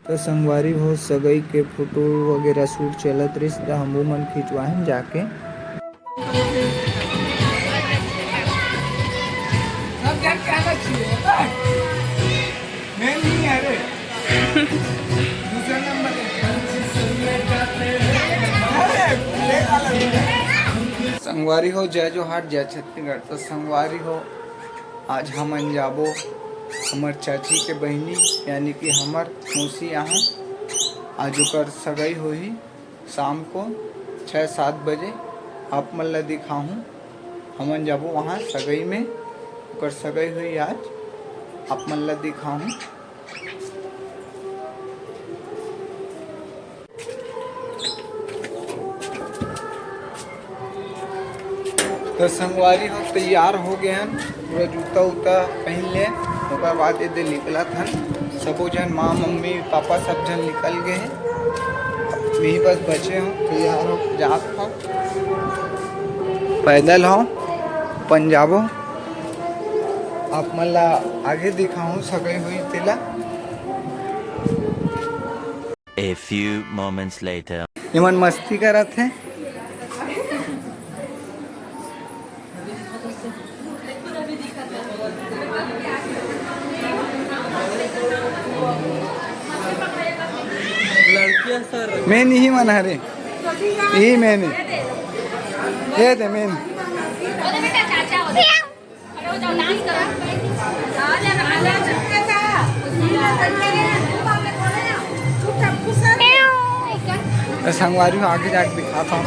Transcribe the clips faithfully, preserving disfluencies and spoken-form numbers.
तो संगवारी हो, सगई के फोटो वगैरह शूट चलत रहिस, त हमू मन खिंचवाहन जाके। सब जन कहना चाहिए, मैं नहीं, अरे। दूसरा नंबर है। अरे, ये वाला भी है। संगवारी हो, जय जोहार, जय छत्तीसगढ़। तो संगवारी हो, आज हमन जाबो हमर चाची के बहिनी, यानी कि हमर मौसी यहाँ। आज ओकर सगई होही शाम को छः सात बजे। आप मन ला दिखाहूँ, हमन जाबो वहाँ सगई में, ओकर सगई होही आज, आप मन ला दिखाहूँ। तो संगवारी हो, तैयार हो गए हन, पूरा जूता उता पहन ले, ओकर बाद एदे निकलत हन। सबो झन, माँ, मम्मी, पापा, सब झन निकल गए हैं। मैं ही बस बचे हूँ, तैयार हो जात हूँ। पैदल हो, अपन जाबो। आप मन ला आगे दिखाहूँ, सगई होही तेला। A few moments later. एमन मस्ती करत हे। लड़कियां सर। मैं नहीं मन हरे। ये मैं नहीं। ये दे मैं नहीं। संगवारी हो, आगे जाके दिखाता हूँ।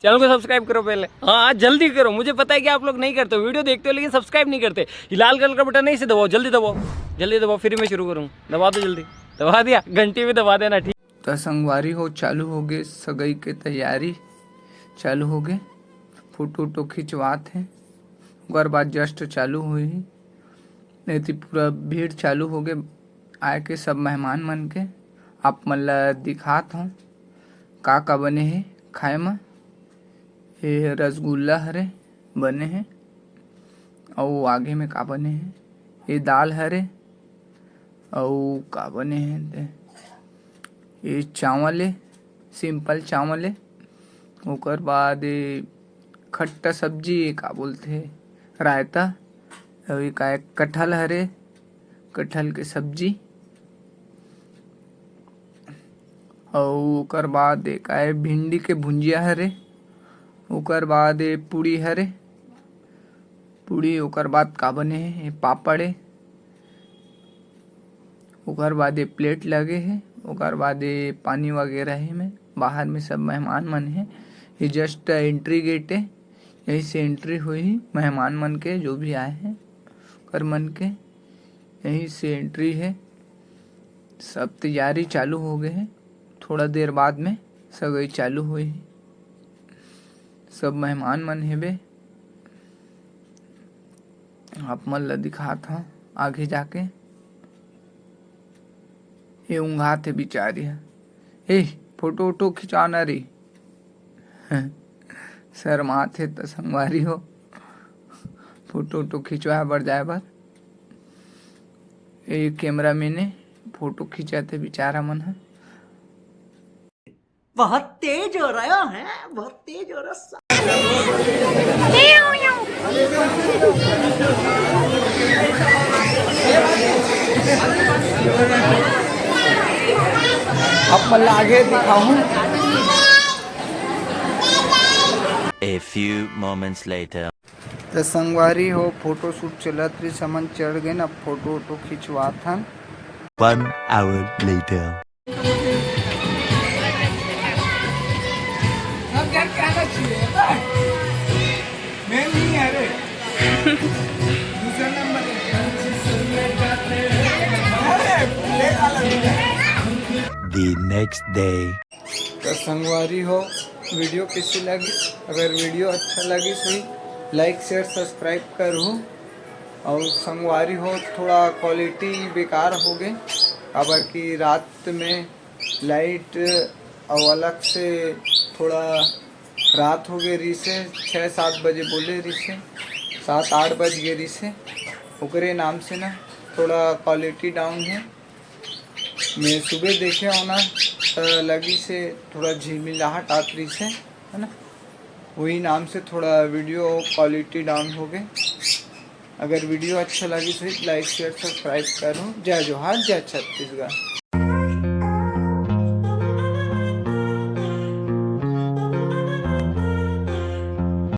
चैनल को सब्सक्राइब करो पहले। हाँ, आज जल्दी करो। मुझे पता है कि आप लोग नहीं करते हो, वीडियो देखते हो लेकिन सब्सक्राइब नहीं करते। ये लाल कलर का बटन है, इसे दबाओ, जल्दी दबाओ, जल्दी दबाओ, फिर मैं शुरू करूँ। दबा दो जल्दी, दबा दिया, घंटी भी दबा देना, ठीक। त संगवारी हो, चालू हो गे सगई के तैयारी, चालू हो गे, फोटो वोटो खिंचवात हे। ओकर बाद जस्ट चालू होही। एती पूरा भीड़ चालू हो गे आए के सब मेहमान मन के। आप मन ला दिखात हव का का बने हे खाए म। ये रसगुल्ला हरे बने हे, अउ आगे में का बने हे, ये दाल हरे, अउ का बने हे ते, ये चावल हे, सिंपल चावल हे। ओकर बाद ये खट्टा सब्जी, ये का बोलथे, रायता, अउ ये का, कटहल हरे, कटहल के सब्जी, अउ ओकर बाद एक आए भिंडी के भुंजिया हरे, ओकर बाद ये पूड़ी हरे, पूड़ी, ओकर बाद का बने हे, ये पापड़ हे, ओकर बाद ये प्लेट लगे हे, ओकर बाद ये पानी वगैरह हे, में बाहर में सब मेहमान मन हे। ये जस्ट एंट्री गेट हे, यही से एंट्री होही मेहमान मन के, जो भी आए हे ओकर मन के। यहीं से एंट्री हे। सब तैयारी चालू हो गए हे, थोड़ा देर बाद में सगई चालू होही। सब मेहमान मन हेबे, आप मन ला दिखात हव आगे जाके। ये ऊँघात हे बिचारी ह। ए, फोटो वोटो खिंचाना रे। शर्मात हे त संगवारी हो, फोटो वोटो खिंचवाए बर जाए बर। ये कैमरा मैन हे, फोटो खिंचात हे बिचारा मन ह। बहुत तेज हो रहा है, बहुत तेज हो रहा है। आप मन ला आगे दिखाहूँ। A few moments later. त संगवारी हो, फोटो शूट चलत रहिस, हमन चढ़ गेन, अब फोटो वोटो खिंचवात हन। One hour later. अब क्या कहना चाहिए? मैं नहीं, अरे। दूसरा नंबर है। अरे, ले वाला भी है। The next day. तो संगवारी हो, वीडियो कैसे लगिस? अगर वीडियो अच्छा लगिस होही, लाइक, शेयर, सब्सक्राइब करहू। अउ संगवारी हो, थोड़ा क्वालिटी बेकार हो गए, काबर कि रात में लाइट अउ अलग से थोड़ा रात हो गए रिहिसे, छः सात बजे बोले रिहिसे, सात आठ बज गए रिहिसे, ओकरे नाम से ना थोड़ा क्वालिटी डाउन है। मैं सुबह देखे हूँ ना, त लगी से थोड़ा झिलमिलाहट आत रही से, है ना, वही नाम से थोड़ा video quality down हो गए। अगर video अच्छा लगी तो like, share, subscribe करो। जय जोहार, जय छत्तीसगढ़।